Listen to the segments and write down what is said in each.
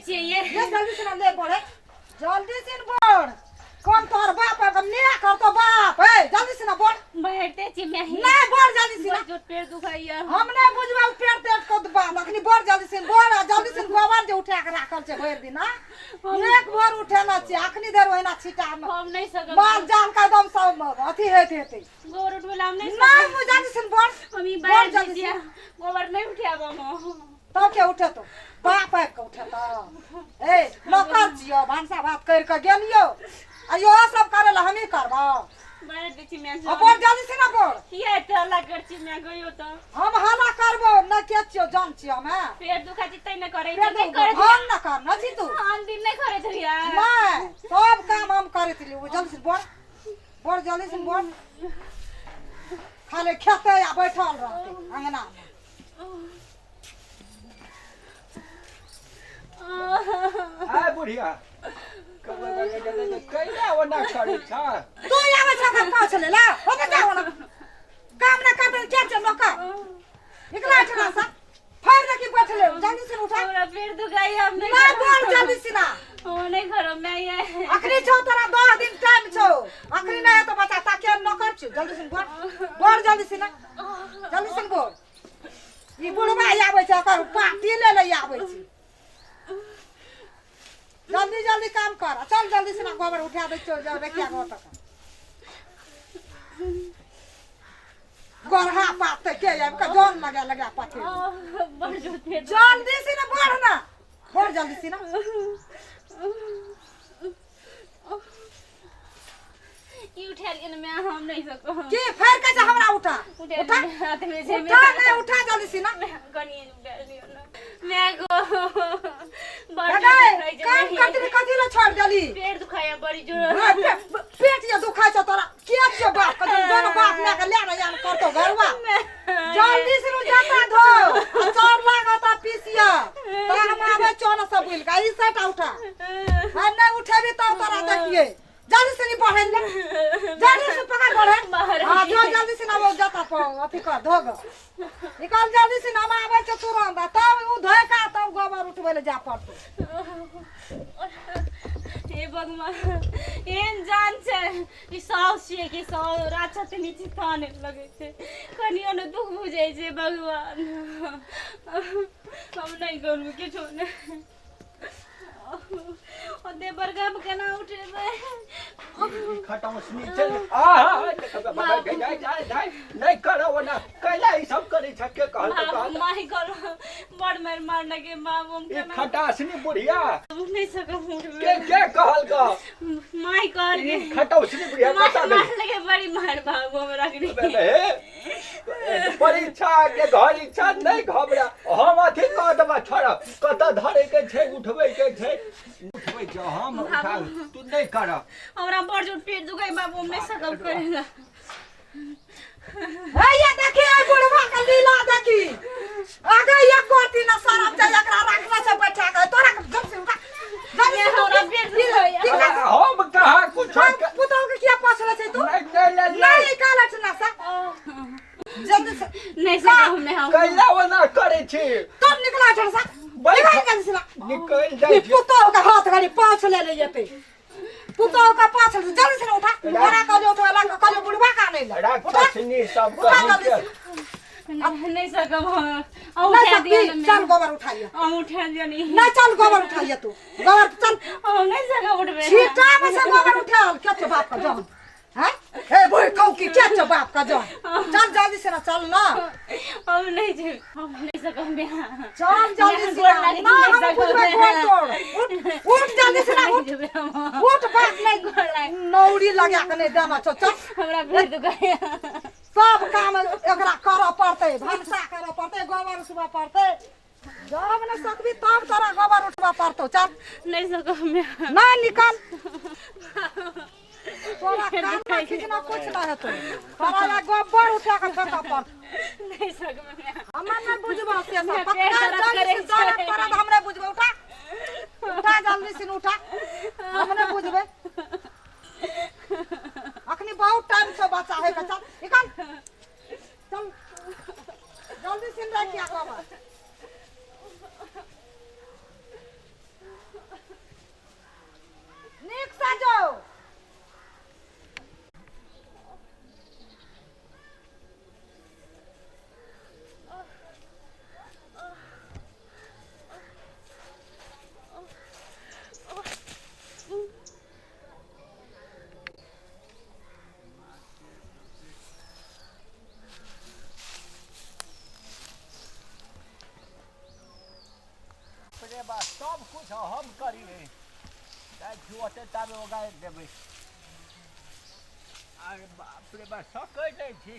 छियै ये। ले जल्दी से ना ले बढ़े, जल्दी से न बढ़। कौन तोहर बाप है? ने करतो बाप। ए जल्दी से ना बढ़। बढ़ते छी मैं ही। नहीं बढ़ जल्दी से ना। बड़ जोर पेट दुखाइया। हम नहीं बुझबा पेट तेट को बाप। अखनी बढ़ जल्दी से बढ़, आ जल्दी से गोबर जे उठा के राखल छै भरि दिन। एक भर उठेना छै अखनी देर ओहिना छिटा में। हम नहीं सकब। माल जाल का एकदम सब अथी होइत हेतै। गोबर उठबै हम नहीं नहीं मुझे जल्दी से बढ़। हम ई बढ़ बाहर जल्दी छियै, से। गोबर नहीं उठाब हम। तब के उठेतो? बाप आबि के उठेतो? ए नौकर छियो, भानसा भात करि के गेलियो आ इहो सब करे ला हमही करबो? बाहर दै छी मैं। आ बढ़ जल्दी से ना बढ़। किया एते हल्ला कर छी मैं? गयो त हम हल्ला करबो न के छियो? जान छियो हमे। पेट दुखा छी तै न करै पेट छी। नहीं करै। हम न कर न छी तू। आन दिन नहीं करै छलियै। नहीं, सब काम हम करैत रहियै। जल्दी से बढ़, बढ़ जल्दी से बढ़। खाली खेतै आ बैठल रहतै अंगना में। आय बुढ़िया, कैला ओना करै छ? तू आबै छ हम पाछ ले ला ओते जाओ ना। काम ना करते क्या छै नौकर निकला ठना सा फाड़ दे की बैठले। जल्दी से उठा। हमरा पेट दुखाई, हम नहीं ना करब। बढ़ जल्दी से ना। हम नहीं करब मैं ये। अखनी छौ तोरा 10 दिन टाइम छौ। अखनी नहीं तो बच्चा ताके नौकर छु। जल्दी से बढ़, बढ़ जल्दी से ना, जल्दी से बढ़। ई बुढ़बा आबै छै, ओकर पार्टी ले ले आबै छै। जल्दी जल्दी काम कर, चल जल्दी से ना। गोबर उठा दै छियौ, जाओ रखिया घर तक। गोरहा पात के आबि के जन लगा लगा पाते। बड़ जोर पेट। जल्दी से ना बढ़ ना, बढ़ जल्दी से ना। ई उठा लिअ ने मैं, हम नहीं सकब। की फेर के हमरा उठा? उठा उठा। लिअ, हाथ में छै। उठा नहीं, उठा जल्दी से ना। कनी उठा लिअ ना मैं गो, बड़ जोर अगे दुखाइ छै। काम करती रही, कथी ला छोड़ देली? पेट दुखाइया बड़ी जोर। हाँ, पेट ये दुखाइ छौ तोरा? के छियौ बाप के? जौन बाप लए के ले ने आन करतौ घरवा। जल्दी से नु जाता धो आ चाउर लागत आ पीसिया त हम आबै छौ न सब बुलि के। ई सेट उठा आ नहीं उठेबी तब तोरा देखिए। जल्दी से नहीं पढ़े ले, जल्दी से पकड़ पढ़े। बाहर। हाँ जो जल्दी से ना वो जाता प अथी कर धोग निकाल जल्दी से ना। हम आबै छौ तुरंत आ तब उ धोए का तब गोबर उठबै ले जा पड़तौ। हे भगवान, एहन जान छै ई साउस छियै कि साउ राक्षस नीचे ताने लगै छै, कनियो ने दुख बुझै छै। भगवान, हम नहि करू किछो नहि। ओते बड़का केना उठेबै? खटौसनी छै। आ जाय जाय, नहि करऽ ओना। कैला ई सब करै छ? के कहल? तऽ कहल माइ कहल बड़ मारि मारने के बाबू। हम ई केना खटासनी बुढ़िया नहि सकब के उठबै। के कहल क माइ कहल ई खटौसनी बुढ़िया मारि कतऽ गेल? मारलकै बड़ी मार बाबू हमरा। हे, परीक्षा के घर इच्छा नहीं। घबरा, हम अथी कऽ देबा। छोड़, कतऽ धरे के छै, उठबै के छै, उठबै छै हम। उठा, तू नहीं कर। हमरा बड़ जोर पेट दुखाइ बाबू, हम नहि सकब करेला। हे ये देखी, ए बुढ़वा के लीला देखी। आगे एक गोटी न शरम छै एकरा। रखना छै बैठा के तोरा के। जब से उठा जल्दी से। हमरा पेट दुखाइया। हम कहाँ कुछ पुतहु के किया पाछले छै तू? नहीं नहीं नहीं। नहीं काला छै ना सा, जल्दी से। नहि सकब हम, हम कैला ओना करै छी? तब निकला छै सा। बैठ। निकल जल्दी से ना। निकल जाइ ई छी। पुतहु के हाथ घड़ी पाछ ले ले जेतै। पुतहु के पाछ ले, जल्दी से ना उठा। बड़ा कहलियो उठा ला, कहलियो बुढ़वा का नहीं ला। उठा। राक्षसनी सब उठा कहीं जल्दी के से। नहीं सकब हम। अहूँ नहीं उठा दिअ सकती ने। चल गोबर उठाइए। अहूँ उठा दिअ ने। नहीं, चल गोबर उठाइए तू गोबर, चल। हम नहीं सकब उठबै। छीटा में से गोबर उठाल। क्या छो बाप का जन हैं? ए बोल कहू कि क्या छो बाप का जन? चल जल्दी से ना, चल ना। हम नहीं जेब, हम नहीं सकब बिहार। चल जल्दी से गोर ना। लागै छी, ना नहीं हम सकब। बुझबै गोर तोड़। उठ, उठ जल्दी से ना, नहीं उठ। जेबै हम। उठ बाप। नहीं गोर लाग। नौरी लगा के नहीं देना छो, चल। हमरा पेट दुखाइया। सब काम एकरा करऽ पड़तै, भनसा करऽ पड़तै, गोबर उठबऽ पड़तै। जब न सकबी तब तोरा गोबर उठबऽ पड़तौ। चल। नहीं सकब बिहार। नहीं, निकल। तोरा कामना खींचना कुछ ना हेतौ। तोरा ला गोबर उठा के फेंकऽ पड़तौ। नहीं सकब बिहार। हमर नहि बुझबऽ से सब। पेट पक्का दर्द जल्दी करै से दर्द छै। करत, हम नहि बुझबै। उठा, उठा जल्दी से उठा। हम नहि बुझबै। अखनी बहुत टाइम छौ बच्चा है के। चल निकल, चल जल्दी से। राखिया गोबर। सब कुछ हम करिए जाइ छी ओते ताबे ओगारि देबै। अरे बाप रे बा, सकै नहि छी,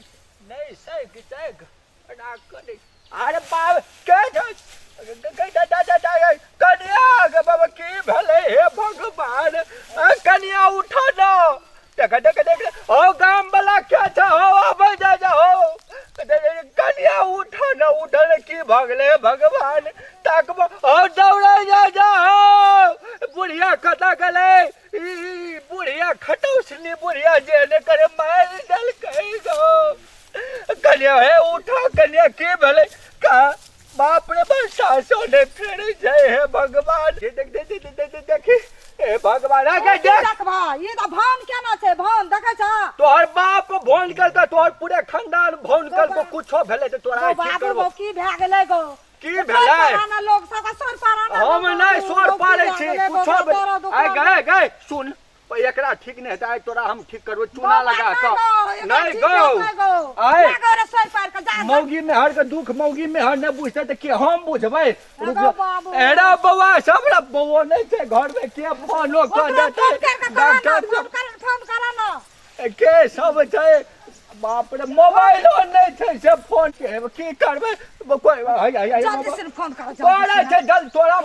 नहि सैक सैक एना करै। अरे बाप के छै कनिया के बाबा की भेलै? हे भगवान, कनिया उठ न, देख देख देख, हो गाम वाला के छै, हो आबै जा जा, हो कनिया उठ न, उठ न, की भऽ गेलै भगवान? ताकबो, हो दौड़ै जा जा, हो बुढ़िया कतऽ गेलै? ई बुढ़िया खटौसनी बुढ़िया जे ने करे मारि देलकै गो। कनिया हे उठ कनिया, की भेलै? का बाप रे बाप, सासो ने फेर छै, हे भगवान, देख देख देख देख देख देखी, हे भगवान, आगे देख। देखबा, ई तऽ भान केना छै? भान देखै छ? तोहर बाप भोन करता, तोहर पूरे खानदान भोन करको। कुछो भेलै तऽ तोरा की बाबू करबो? गो, की भए गेलै गो? की भेलै? लोग सब सर पाराना। हम नहि स्वर पारै छी कुछो। आइ गए गए सुन, एकरा ठीक नहि हेतै, आइ तोरा हम ठीक करबो चूना लगा कऽ। नहि गौ, आइ मौगी मेहर के दुख मौगी मेहर नहि बुझतै तऽ के हम बुझबै? रुक एरा बौआ, सब बौओ नहि छै घर में, के फोनो कऽ देतै? डॉक्टर के सब छै? बाप रे, मोबाइलो नहि छै से फोन के की करबै? कोइ जल्दी से फोन कर करे छै जल तोरा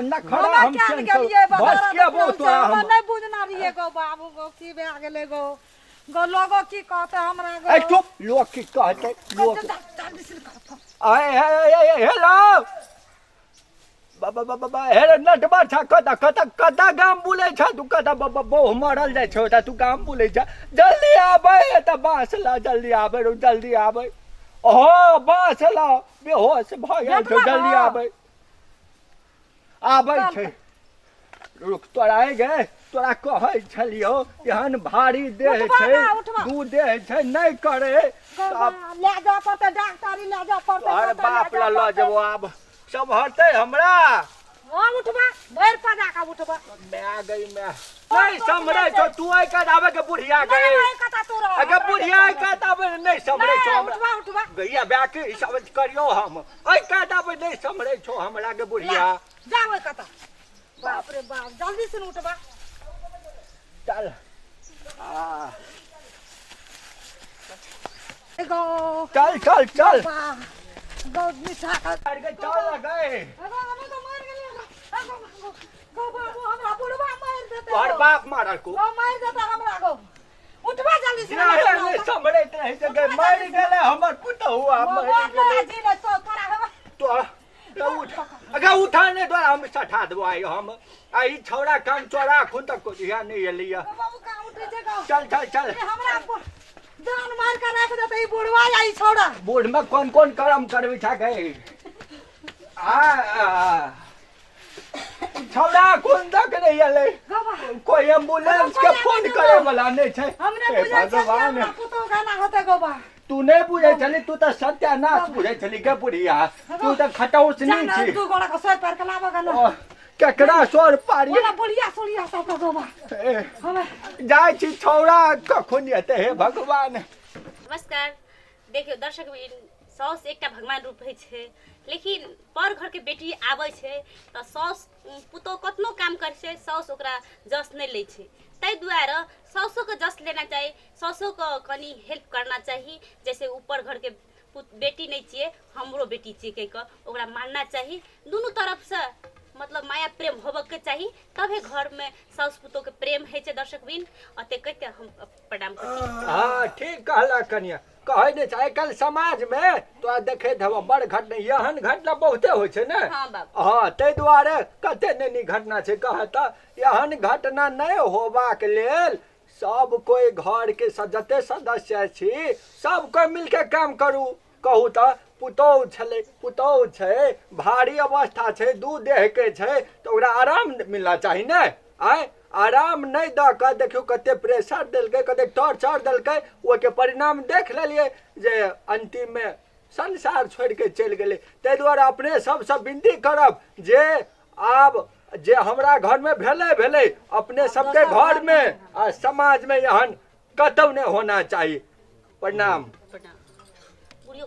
नखरा हम चेंज बस के बो तोरा हम नहि बुझना रहिए गो बाबू गो, की भए गेलै गो? गो लोगो की कहते हमरा गो? ए चुप, लोग की कहते लोग? जल्दी से कर फोन। आए हेलो बाबा बाबा बा, हे नटबा छा, कता कता कता गाम बुलै छा तू? कता बाबा बहु मरल जाइ छौ तू गाम बुलै छा? जल्दी आबै तऽ बाँस ला, जल्दी आबै रो, जल्दी आबै। ओहो बाँस ला, बेहोश भऽ गेल छौ, जल्दी आबै। आबै छै, रुक। तोरा आइ गे, तोरा कहै छलियौ, एहन भारी देह छै, दू देह छै, नहि करे। ले जा पड़तै डॉक्टरी, ले जा पड़तै। अरे बाप ला लऽ जेबो, आब सम्हरतै हमरा? हाँ, उठबा, भरि पजा के उठबा। मैं गई, मैं नहीं सम्हरै छौ। तू आइ काल्हि आबै के बुढ़िया गई, अगे बुढ़िया आइ काल्हि आबै नहि सम्हरै छौ हमरा। उठबा उठबा गैया बैक ई सब करियौ, हम आइ काल्हि आबै नहि सम्हरै छौ हमरा के बुढ़िया। जाओ कता, बाप रे बाप, जल्दी से उठबा। चल आ गो, चल चल चल गो मिठा के चल गए। गो बाबू, हमरा बुढ़वा मारि देतै। तोहर बाप मारल को? गो मारि देतै हमरा गो, उठबा जल्दी से। नहि सम्हरैत रहै छै गए, मरि गेलै हमर पुतहुआ, मरि गेलै। जी नहि तो तोरा तोरा उठ, अगर उठा नहि तोरा हम सठा देबो आइ। हम आ ई छौड़ा कान चोरा एखन तक इएह नहि एलैया। बाबू कहाँ उठै छै? चल चल चल। हमरा जान मार के राख देतै ई बुढ़वा या ई छौड़ा। बूढ़ में कोन कोन कर्म करबै छा गए? आ छौड़ा कोन तक नहि एलै? कोई एम्बुलेंस के फोन करे वाला नहि छै? हमने बुझै छलियै पुतोह गाना होतै गोबा। तू नहि बुझै छली, तू तऽ सत्यानाश बुझै छली गे बुढ़िया, तू तऽ खटौसनी छी। तू गोड़ा के सर पार के लाबऽ गाना। केकरा सर पारी? ओना बुढ़िया सुढ़िया सब के गोबा। जाइ छी, छौड़ा कखन एतै? हे भगवान। नमस्कार। देखियौ दर्शक, साउस एकटा भगवान रूप होइ छै, लेकिन पर घरके बेटी आबै छै तऽ साउस पुतोहु कतनो काम करै छै, साउस ओकरा जस नहि लै छै। ताहि दुआरे साउसोके जस लेना चाही, साउसोके कनि हेल्प करना चाही। जैसे ऊपर घरके बेटी नहि छियै, हमरो बेटी छियै कहि कऽ ओकरा मानना चाही। दुनू तरफसँ मतलब माया प्रेम होबऽके चाही, तबे घरमे साउस पुतोहके प्रेम होइ छै। दर्शक बिन एते कहिते हम प्रणाम करै छी। हँ, ठीक कहला कनिया। कहै नहि छै, आइ काल्हि समाजमे तोरा देखैत हेबऽ बड़ घटना, एहन घटना बहुते होइ छै ने? हँ बाबू। हँ, ताहि दुआरे कते नहि नीक घटना छै। कह तऽ एहन घटना नहि होबाक लेल सब कोइ घरके जते सदस्य छी, सब कोइ मिलके काम करू। कहू तऽ पुतोहु छलै, पुतोहु छै, भारी अवस्था छै, दू देहके छै, तऽ ओकरा आराम मिलना चाही ने? आँय, आराम नहि दऽ कऽ देखियौ कते प्रेशर देलकै, कते टॉर्चर देलकै। ओहिके परिणाम देख लेलियै जे अन्तिममे संसार छोड़ि कऽ चलि गेलै। ताहि दुआरे अपने सबसँ विनती करब जे आब जे हमरा घरमे भेलै भेलै, अपने सबके घरमे आ समाजमे एहन कतौ नहि होना चाही। प्रणाम। प्रणाम। बुढ़ियो।